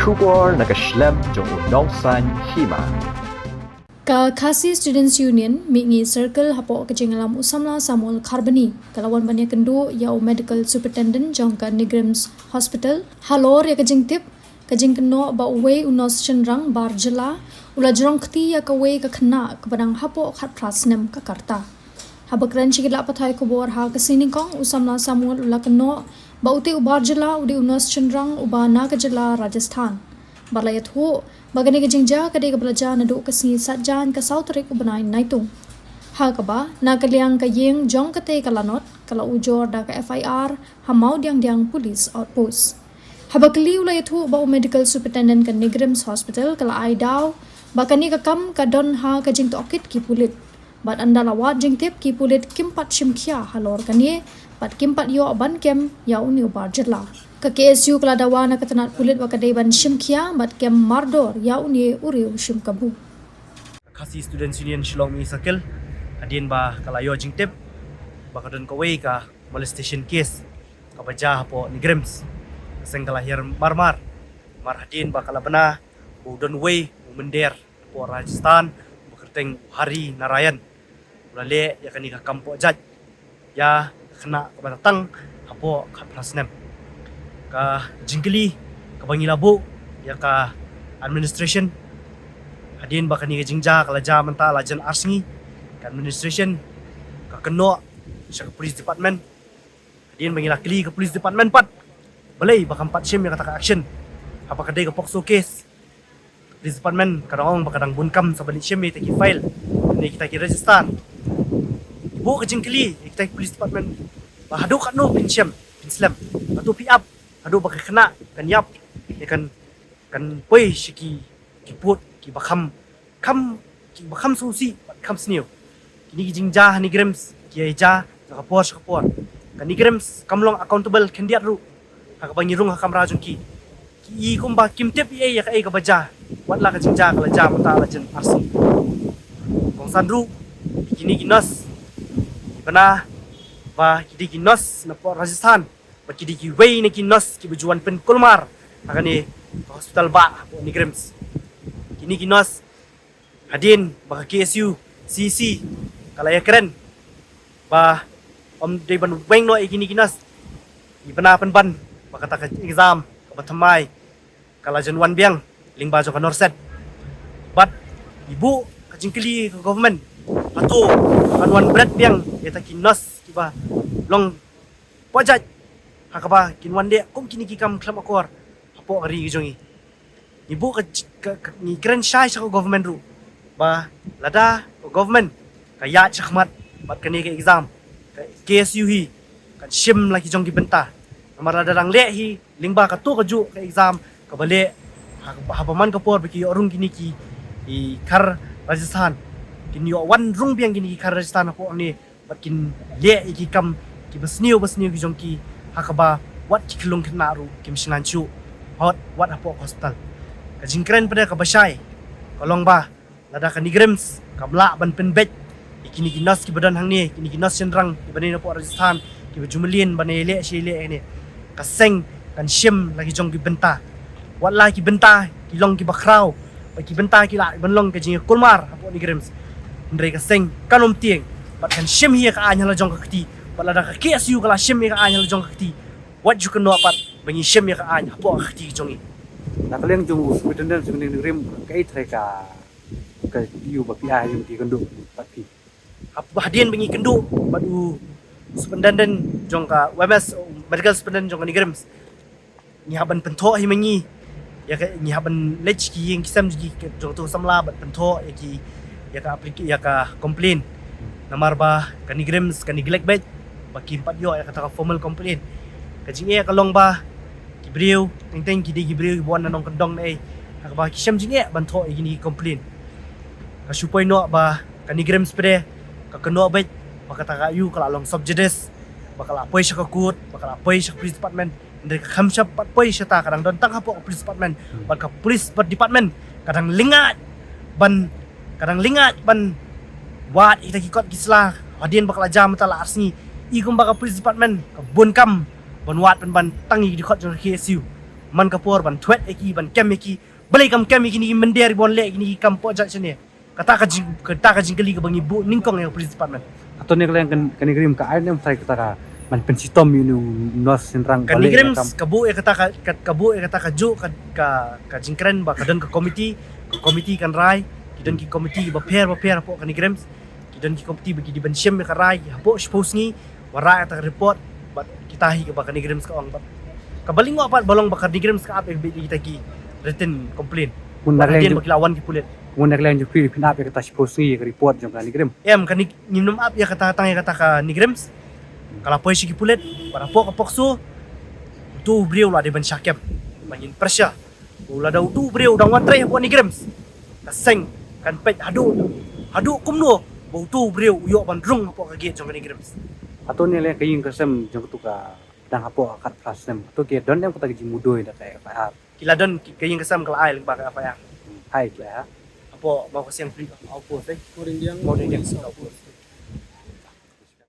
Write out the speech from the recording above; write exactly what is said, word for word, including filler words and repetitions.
Khubor na ka shlem jong u Nongsaiñ Hima. Ka Khasi Students Union, Mihngi Circle, hapoh ka jingïalam u samla Samuel Kharbani, ka la wan ban ïakynduh ïa u Medical Superintendent jong ka NEIGRIHMS Hospital halor ïa ka jingtip ka jingkynnoh ba uwei u nurse shynrang bar jylla u la jrong kti ïa kawei ka khynnah kaba dang hapoh khatphra snem ka rta. Haba kren sha ki lad pathai khubor ha ka sngi nyngkong, u samla Samuel u la kynnoh ba utei u bar jylla u dei u nurse shynrang uba na ka jylla Rajasthan. Bad la ïathuh ba kane ka jingjia ka dei kaba la jia naduh ka sngi Saitjaiñ, ka saw tarik u bnai Naitung, ha kaba na ka liang ka ïing jong katei ka lanot ka la ujor da ka F I R ha Mawdiangdiang Police Outpost. Haba kylli, u la ïathuh ba u Medical Superintendent ka NEIGRIHMS Hospital ka la ai daw ba kane ka kam ka don ha ka jingtohkit ki pulit. Bad ynda la wad jingtip, ki pulit kim pat shim khia halor kane bad kim pat ïoh ban kem ïa une u bar jylla. Ka K S U ka la dawa na ka tnat pulit ba ka dei ban shim khia bad kem mardor ïa une u riew shim kabu. Khasi Students Union Shillong Mihngi Circle, hadien ba ka la ïoh jingtip ba ka don kawei ka molestation case kaba jia hapoh NEIGRIHMS, ka seng ka la hiar marmar. Mar hadien ba ka la bna ba u don uwei u mynder hapoh Rajasthan ba kyrteng u Hari Narayan u la leh ïa kane ka kam pohjait ïa ka khynnah kaba tang hapoh khatphra snem. Ka jingkylli kaba ngi la buh ïa ka administration, hadien ba kane ka jingjia ka la jia mynta la jan ar sngi, ka administration ka kynnoh sha ka police department. Hadien ba ngi la kylli ka police department pat balei ba kam pat shim ïa kata ka action haba ka dei ka POCSO case. Police department ka dang ong ba ka dang bun kam sa ban leit shim ïa kita ki file, ne kita ki register. Buh ka jingkylli ïa kita ki police department ba haduh katno phin shem, phin slem, haduh phi ap haduh ba ka khynnah kan ïap, ïa kan, kan poi sha ki, ki pud kiba kham, kham, kiba kham sngewsih bad kham sniew. Kine ki jingjia ha NEIGRIHMS ki ïa jia na ka por sha ka por. Ka NEIGRIHMS kam long accountable khyndiat ruh ha kaba ngi rung ha kamra jong ki. Ki i kumba kim tip ei ei ïa kaei kaba jia, wat la ka jingjia ka la jia mynta la jan ar sngi. Kongsan ruh ïa kine ki nurse, ki bna ba ki dei ki nurse na poh Rajasthan, ba ki dei kiwei na ki nurse kiba ju wan pynkulmar ha kane ka hospital ba hapoh NEIGRIHMS. Kine ki nurse, hadien ba ka K S U C C ka la ïakren ba ym dei ban weng noh ïa kine ki nurse, i bna pynban ba kata ka exam kaba thymmai ka la jan wan biang lyngba jong ka NORCET. Bad i buh ka jingkylli ka government, hato kan wan bret biang ïa kita ki nurse kiba long pohjait ha kaba kin wan leh kum kine ki kam khlem akor hapoh ka ri ka jong ngi. Ngi buh ka, ka, ka, ngi kren shai sha ka government ruh ba lada ka government ka ïaid shakhmat bad kane ka exam, ka K S U hi kan shim la ki jong ki bynta. Namar lada dang leh hi lyngba kato kajuh ka exam kaba leh ha, haba man ka por ba ki ïoh rung kine ki, ki khar Rajasthan, kin ïoh wan rung biang kine ki khar Rajasthan hapoh ne bad kin leh ïa ki kam kiba sniew ba sniew ki jong ki ha kaba wat ki khyllung khynnah ruh kim shngaiñ shuh, wat, wat hapoh ka hospital. Ka jingkren pat kaba shai ka long ba lada ka NEIGRIHMS kam lah ban pynbeit ïa kine ki nurse kiba don hangne, kine ki nurse shynrang kiba don hapoh Rajasthan kiba ju mlien ban ïaleh shi ïaleh hangne, ka seng kan shim la ki jong ki bynta. Wat la ki bynta ki long kiba khraw, bad ki bynta ki lah ban long ka jingïakulmar hapoh NEIGRIHMS, hynrei ka seng kan ym tieng bad kan shim hi ïa ka aiñ ha la jong ka kti. Bad lada ka K S U ka la shim ïa ka aiñ ha la jong ka kti, wat ju kynnoh pat ba ngi shim ïa ka aiñ hapoh ka kti ka jong ngi. Na ka liang jong u superintendent jong ka NEIGRIHMS, kaei trai ka, ka ïu ba phi ai jong ki kynduh pat phi? Hap-, hadien ba ngi kynduh bad u superintendent jong ka O M S, medical superintendent jong ka NEIGRIHMS, ngi hap ban pynthoh hi ma ngi ïa ka, ngi hap ban leit ki ïing ki sem jong ki, jong tu samla bad pynthoh ïa ki, ïa ka applica-, ïa ka complaint. Namar ba ka NEIGRIHMS ka neglect beit ba kim pat ïoh ïa kata ka formal complaint. Ka jingeh ka long ba ki briew teng teng ki dei ki briew kiba wan na nongkyndong ne ei, ha kaba ki shem jingeh ban thoh ïa kine ki complaint. Ka shu poi noh ba ka NEIGRIHMS pat ka kynnoh beit ba kata ka ïu ka la long sub judice, ba ka la poi sha ka court, ba ka la poi sha ka police department. Hynrei ka kham shym pat poi shata, ka dang don tang hapoh ka police department. Bad ka police department ka dang lyngngoh ban, ka dang lyngngoh ban wad ïa kita ki kot ki sla hadien ba ka la jia mynta la ar sngi. I kumba ka police department ka bun kam ban wad pynban tang ïa ki dkhot jong ka K S U. Man ka por ban thwet ïa ki, ban kem ïa ki. Balei kam kem ïa kine ki mynder, ban leh kine ki kam pok jait shane. Kata ka jing, kata ka jingkylli kaba ngi buh nyngkong ïa ka police department. Hato ne ka liang ka NEIGRIHMS ka ai ne em trai kata ka ban pynshitom ïa une u nurse shynrang? Ka NEIGRIHMS ka buh ïa kata ka, ka, ka buh ïa kata ka juh ka, ka, ka jingkren ba ka don ka komiti, ka komiti kan rai, ki don ki komiti bapher bapher hapoh ka NEIGRIHMS. Ki don ki komiti ba ki dei ban shem ïa ka rai hapoh shiphew sngi, wanrah ïa kata ka report bad kita hi kaba ka NEIGRIHMS ka ong. Bad kaba lyngngoh pat ba long ba ka NEIGRIHMS ka ap ïa ka bit ïa kita ki written complaint. Bad hadien ba ki la wan ki pulit. Kumno na ka liang jong phi, phin ap ïa kata shiphew sngi ïa ka report jong ka NEIGRIHMS? Em, ka NEIG, ngim nym ap ïa kata tang ïa kata ka NEIGRIHMS. Ka la poi sha ki pulit, bad hapoh ka POCSO uto u briew u la dei ban shah kem. Ban ïeng pressure. Lada uto u briew u dang wan trei hapoh NEIGRIHMS, ka seng kan peit haduh, haduh kumno ba uto u briew u ïoh ban rung hapoh ka gate jong ka NEIGRIHMS. Hato ne ka liang ka ïing ka sem jong kato ka dang hapoh ka khatphra snem, hato ki don ne em kata ka jingmudui da ka FIR? Ki la don, ki, ka ïing ka sem ka la ai lyngba ka FIR. Hai ki la ai ha? Hapoh Mawkasiang Police Outpost, eh? Mawryngdiang Police Outpost.